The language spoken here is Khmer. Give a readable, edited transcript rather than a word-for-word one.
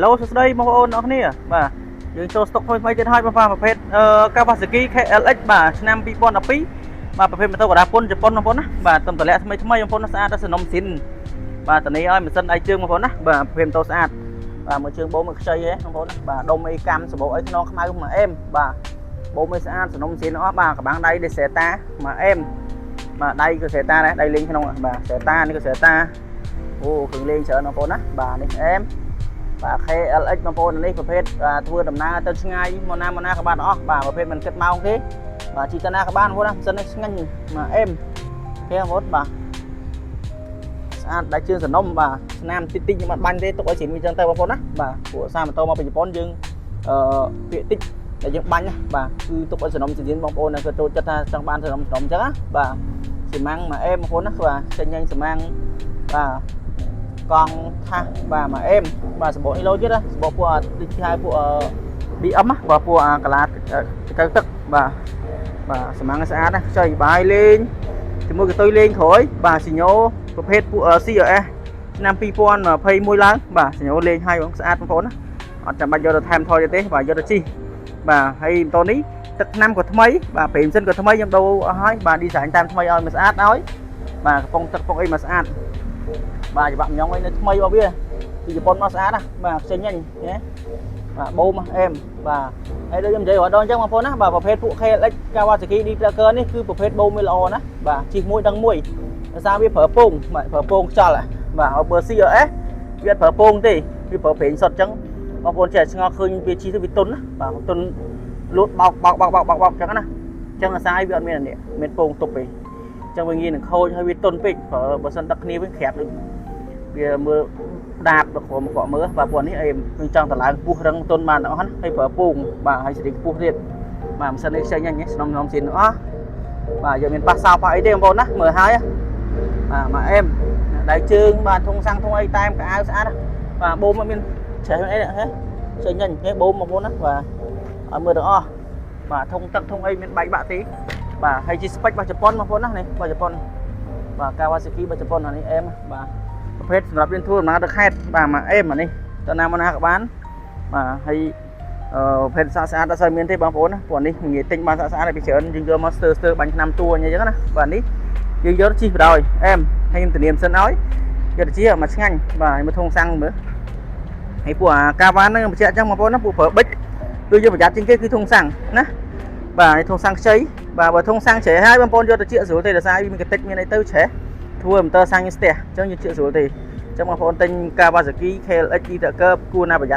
ឡូសួស្តីបងប្អូនអរគ្នាបាទយើងចូលស្តុកថ្មីថ្មីទៀតហើយបងប្អូនប្រភេទអឺ Kawasaki KLX បាទឆ្នាំ2012បាទប្រភេទម៉ូតូកដាពុនជប៉ុនបងប្អូនណាបាទទំតម្លាក់ថ្មីថ្មីបងប្អូនស្អាតដល់សំណុំស៊ីនបាទតានេះឲ្យម៉ាស៊ីនដៃជើងបងប្អូនណាបាទប្រភេទម៉ូតូស្អាតបាទមើលជើងបូមមើលខ្ចីហ៎បងប្អូនណាបាទដុំអីកម្មសបោអីខ្នងខ្មៅមកអេមបាទបូមអីស្អាតសំណុំស៊ីនអស់បាទកបាំងដៃនេះសេតាមកអេមបាទដៃក៏សេតាដែរដៃលេងក្នុងបាទសេតានេះក៏សេតាអូគ្រឿងលេងច្រើនបងប្អូនណាបាទនេះអេម បាទ KLX បងប្អូននេះប្រភេទធ្វើដំណើរទៅឆ្ងាយមកណាមកណាក៏បានអស់បាទប្រភេទមិនគិតម៉ោងទេបាទជីទៅណាក៏បានបងប្អូនណាម៉ាស៊ីននេះឆ្ងាញ់មកអេមគេបងប្អូនបាទស្អាតដៃជើងសនំបាទស្នាមតិចតិចខ្ញុំអត់បាញ់ទេទុកឲ្យជ្រាមវាចឹងទៅបងប្អូនណាបាទព្រោះសារម៉ូតូមកពីជប៉ុនយើងអឺពាក្យតិចដែលយើងបាញ់ណាបាទគឺទុកឲ្យសនំសៀនបងប្អូនគាត់ចូលចិត្តថាចង់បានសនំសនំចឹងណាបាទស៊ីម៉ាំងមកអេមបងប្អូនណាបាទចេញញ៉ាញ់ស៊ីម៉ាំងបាទកង់ថាសបាទមកអេមបាទសម្បកនេះលោទៀតណាសម្បកពួកដូចហៅពួក BM ណាបាទពួកអាកាឡាកៅទឹកបាទបាទសម្ាំងស្អាតណាខ្ចីបាយលេងជាមួយកតុយលេងក្រោយបាទស៊ីញ៉ូប្រភេទពួក CRS ឆ្នាំ2021ឡើងបាទស៊ីញ៉ូលេងឲ្យបងស្អាតបងប្អូនណាអត់ចាំបាច់យកទៅថែមថយទេបាទយកទៅជិះបាទហើយម៉ូតូនេះទឹកថ្នាំក៏ថ្មីបាទប្រេងសិនក៏ថ្មីខ្ញុំដូរអស់ហើយបាទ design តាមថ្មីឲ្យមកស្អាតឲ្យបាទកំប៉ុងទឹកកំប៉ុងអីមកស្អាតបាទច្បាប់ញ៉ុងអីនៅថ្មីរបស់វាពីជប៉ុនមកស្អាតណាបាទខ្ចីញញណាបាទបូមអេមបាទហើយដូចខ្ញុំនិយាយរាល់ដងអញ្ចឹងបងប្អូនណាបាទប្រភេទពួក KLX Kawasaki D Tracker នេះគឺប្រភេទបូមវាល្អណាបាទជិះមួយដឹងមួយដោយសារវាប្រើពងបាទប្រើពងខ្យល់បាទបើ CRS វាអត់ប្រើពងទេវាប្រើប្រេងសុទ្ធអញ្ចឹងបងប្អូនចេះឆ្ងល់ឃើញវាជិះទៅវាទុនណាបាទទុនលូតបោកបោកបោកបោកបោកបោកអញ្ចឹងណាអញ្ចឹងអាសាយវាអត់មានអានេះមានពងទប់ទេអញ្ចឹងវាងាយនឹងខូចហើយវាទុនពេកប្រើបើសិនដឹកគ្នាវិញក្រាបដូចវាមើលដាបទៅក្រោមកក់មើលបាទពួកនេះអីយើងចង់តម្លើងពោះរឹងទុនបានទាំងអស់ណាហើយប្រើពងបាទហើយសេរីខ្ពស់ទៀតបាទម៉ាស៊ីននេះខ្ចីញញស្នំស្នំស៊ីនទាំងអស់បាទយកមានប៉ះសោប៉ះអីទេបងប្អូនណាមើលហើយបាទមកអេមដៃជើងបាទធុងសាំងធុងអីតែមកៅស្អាតបាទបូមអត់មានច្រេះអីហ៎ខ្ចីញញគេបូមបងប្អូនណាបាទឲ្យមើលទាំងអស់បាទធុងទឹកធុងអីមានបែកបាក់ទេបាទហើយជា spec របស់ជប៉ុនបងប្អូនណានេះរបស់ជប៉ុនបាទ Kawasaki របស់ជប៉ុនអានេះអេមបាទប្រភេទសម្រាប់រៀនធ្វើដំណើរទៅខេត្តបាទមកអេមអានេះទៅណាមកណាក៏បានបាទហើយអឺប្រភេទស្អាតស្អាតអត់សូវមានទេបងប្អូនណាព្រោះនេះងាយទិញបានស្អាតស្អាតពីច្រើនយើងយកមកស្ទើស្ទើបាញ់ឆ្នាំតួអញ្ចឹងណាបាទនេះយើងយកជិះបណ្ដោយអេមហើយខ្ញុំធានាសិនឲ្យយកទៅជិះមកឆ្ងាញ់បាទហើយមកធុងសាំងមើលហើយពួកអាកាវ៉ានហ្នឹងបញ្ជាក់អញ្ចឹងបងប្អូនណាពួកប្រើប៊ិចគឺយើងប្រយ័ត្នជាងគេគឺធុងសាំងណាបាទនេះធុងសាំងខ្ចីបាទបើធុងសាំងជ្រេះហើយបងប្អូនយកទៅជៀកស្រួលទេដោយសារវាមានកតិចមានអីទៅច្រេះធ្វើម៉ូទ័រសាំងស្ទះអញ្ចឹងយើងជៀកស្រួលទេអញ្ចឹងបងប្អូនទិញ Kawasaki KLX D Tracker គួរណាប្រយ័ត្ន។